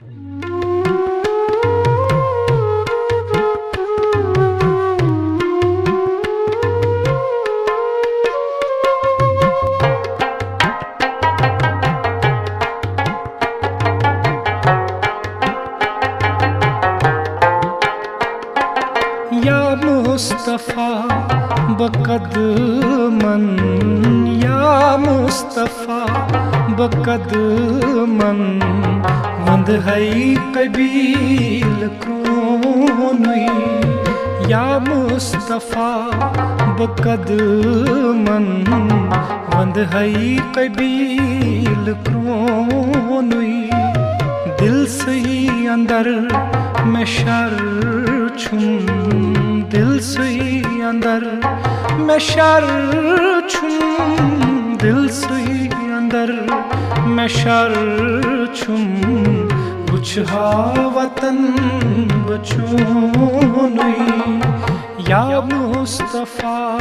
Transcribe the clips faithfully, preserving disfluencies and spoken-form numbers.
یا مصطفیٰ بقدمن، یا مصطفیٰ بقدمن، وند ہے قبیل کرونُے۔ یا مصطفیٰ بقدمن، وند ہے قبیل کرونُے۔ دل سٕے اندر مےٚ شر چھُم، دل سٕے اندر مےٚ شر چھُم، دل سٕے اندر مےٚ شر چھُم، وٕچھِ ہا وطن بہٕ چونُے۔ یا مصطفیٰ۔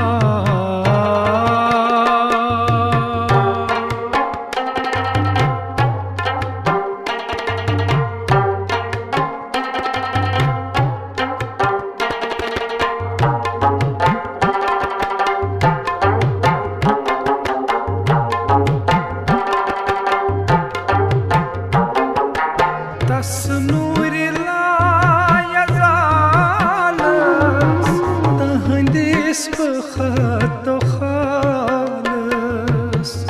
تس نوٗرِ لایزالس تہنٛدِس بہٕ خط و خالس۔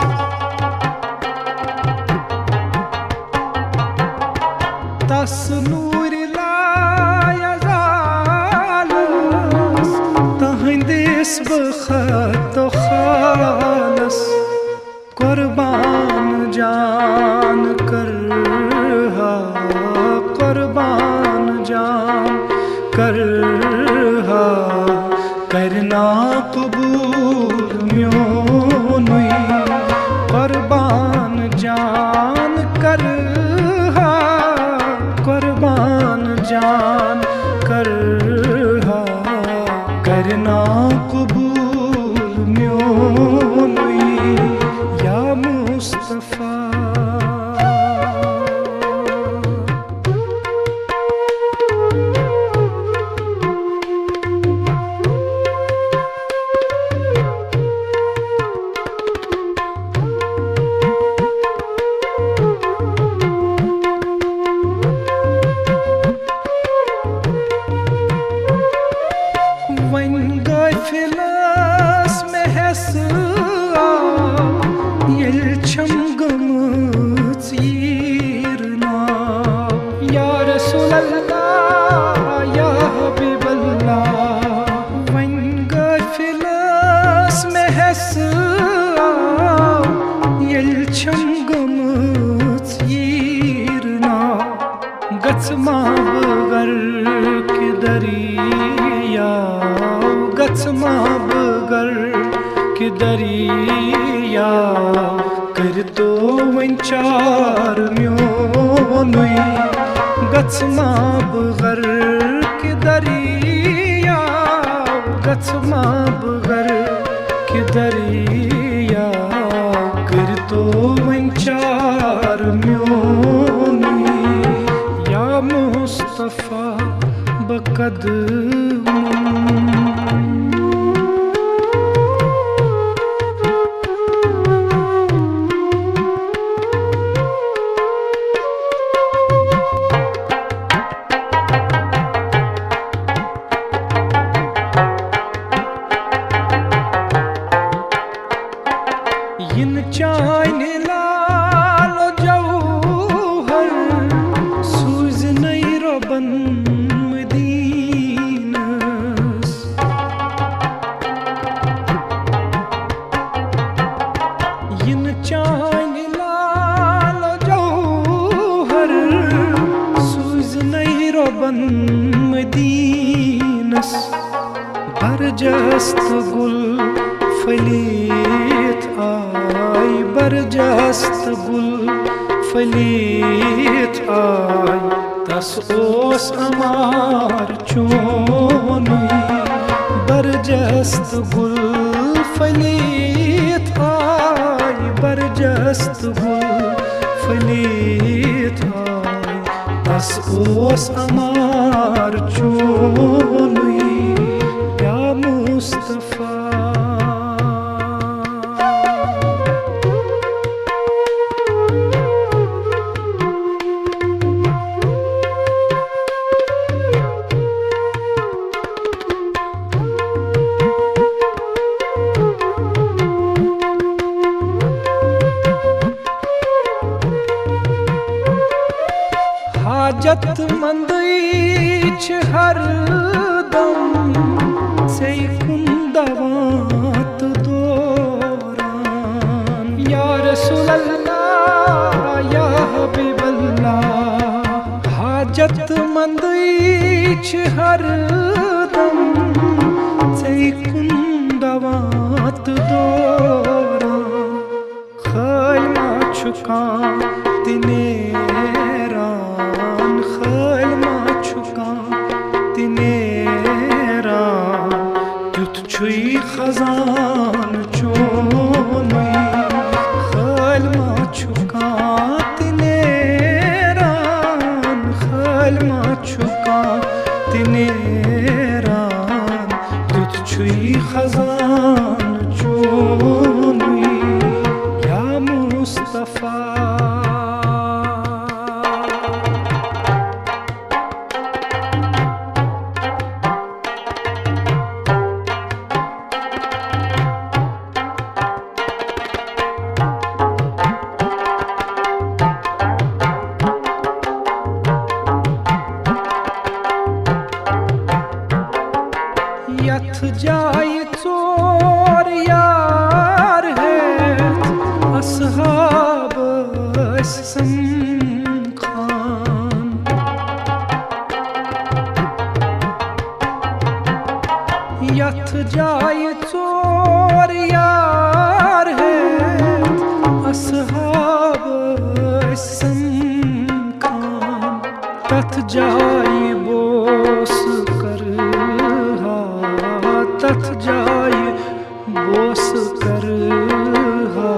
تس نوٗرِ لایزالس تہنٛدِس بہٕ خط و خالس۔ قربان جان کر ہا، قربان جان کر ہا، کرنا قبول میونُے۔ قربان جان کر ہا، قربان جان کر ہا، کرنا قبول میونُے۔ یا مصطفیٰ۔ وۄنۍ غٲفِل ٲس مےٚ حٮ۪س آو، ییٚلہِ چھَم گٔمٕژ ییٖر ناو۔ یا رسول اللہ، یا حبیب اللہ، وۄنۍ غٲفِل ٲس مےٚ حٮ۪س آو، ییٚلہِ چھَم گٔمٕژ ییٖر ناو۔ گژھٕ ما بہٕ غرقہِ دٔریاو، گژھٕ ما بہٕ غرقہِ دٔریاو، کٔرۍتو وۄنۍ چار میونُے۔ گژھٕ ما بہٕ غرقہِ دٔریاو، گژھٕ ما بہٕ غرقہِ دٔریاو، کٔرۍتو وۄنۍ چار میونُے۔ یا مصطفیٰ بقدمن۔ یِنہٕ چانہِ لال و جوہر سوٗزنَے رۄبن مدیٖنس۔ یِنہٕ چانہِ لال و جوہر سوٗزنَے رۄبن مدیٖنس۔ برجست گل پھلیت آی، برجست گل پھلیت آی، تس اوس امار چونُے۔ برجست گل پھلیت آی، برجست گل پھلیت آی، اوس عمار چونُے یا مصطفیٰ۔ حاجت مندٕے چھِ ہر دم ژےٚ کُن دوان تہٕ دوران۔ یا رسول اللہ، یا حبیب اللہ، حاجت مندٕے چھِ ہر دم ژےٚ کُن دوان تہٕ دوران۔ خٲلۍ ما چھُ کانٛہہ تہِ نیران، خٲلۍ ما چھُ کانٛہہ تہِ نیران، تیُتھ چھُے خزانہٕ چونُے۔ خٲلۍ ما چھُ کانٛہہ تہِ نیران، خٲلۍ ما چھُ کانٛہہ تہِ نیران، تیُتھ چھُے خزانہٕ چونُے یا مصطفیٰ۔ یتھ جایہِ ژور یار ہیتھ اصحاب ٲسۍ سمکھان۔ یتھ جایہِ ژور یار ہیتھ اصحاب ٲسۍ سمکھان۔ تتھ جایہِ بوس کرٕ ہا، تتھ جایہِ بوس کرٕ ہا،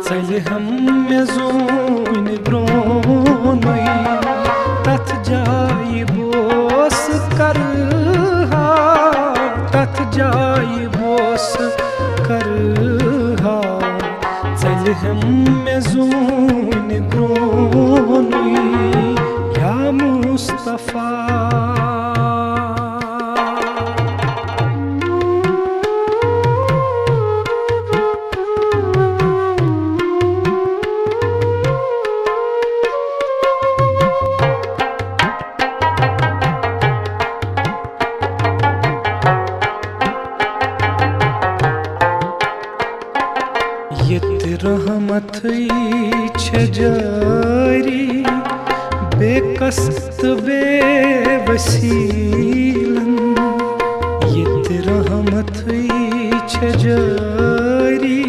ژلہِ ہم مےٚ زوٗنہِ برٛونٛہٕے۔ تتھ جایہِ بوس کرٕ ہا، تتھ جایہِ بوس کرٕ ہا، ژلہِ ہم مےٚ زوٗنہِ برٛونٛہٕے یا مصطفیٰ۔ ییٚتہِ رحمتٕے چھےٚ جٲری، بے کس تہٕ بے وسیلن۔ ییٚتہِ رحمتٕے چھےٚ جٲری،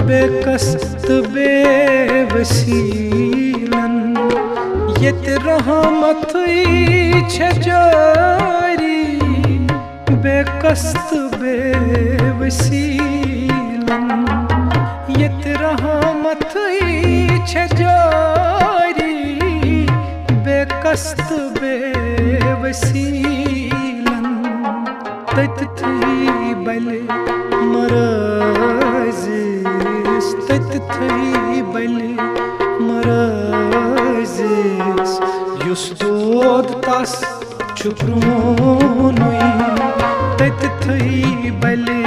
بے کس تہٕ بے وسیلن۔ ییٚتہِ رحمتٕے چھےٚ جٲری، بے کس تہٕ بے وسیلن۔ ییٚتہِ رحمتٕے چھےٚ جٲری، بے کس تہٕ بے وسیلن۔ تٔتۍ تھٕے بلہِ مرٲزِس، تٔتۍ تھٕے بلہِ مرٲزِس، یُس دود تس چھُ پرٛونُے۔ تٔتۍ تھٕے بلہِ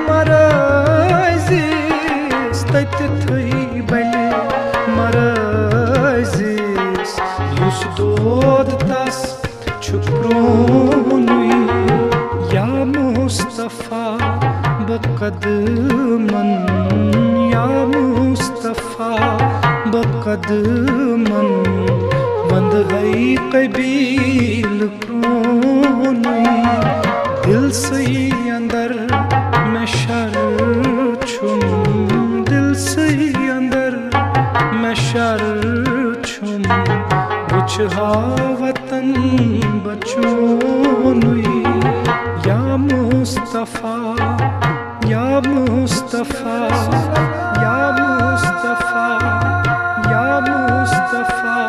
مرٲزِس، تٔتۍ تھٕے بلہِ مرٲزِس، یُس دود تس چھُ پرٛونُے۔ یا مصطفیٰ بقدمن، یا مصطفیٰ بقدمن، وندٕ ہے قبیلہٕ پرٛونُے۔ دِلسٕے اندر مےٚ شر چھُم، دِلسٕے اندر مےٚ شر چھُم، وٕچھِ ہا وطن بچونُے۔ یا مصطفیٰ، یا مصطفیٰ، یا مصطفیٰ، یا مصطفیٰ،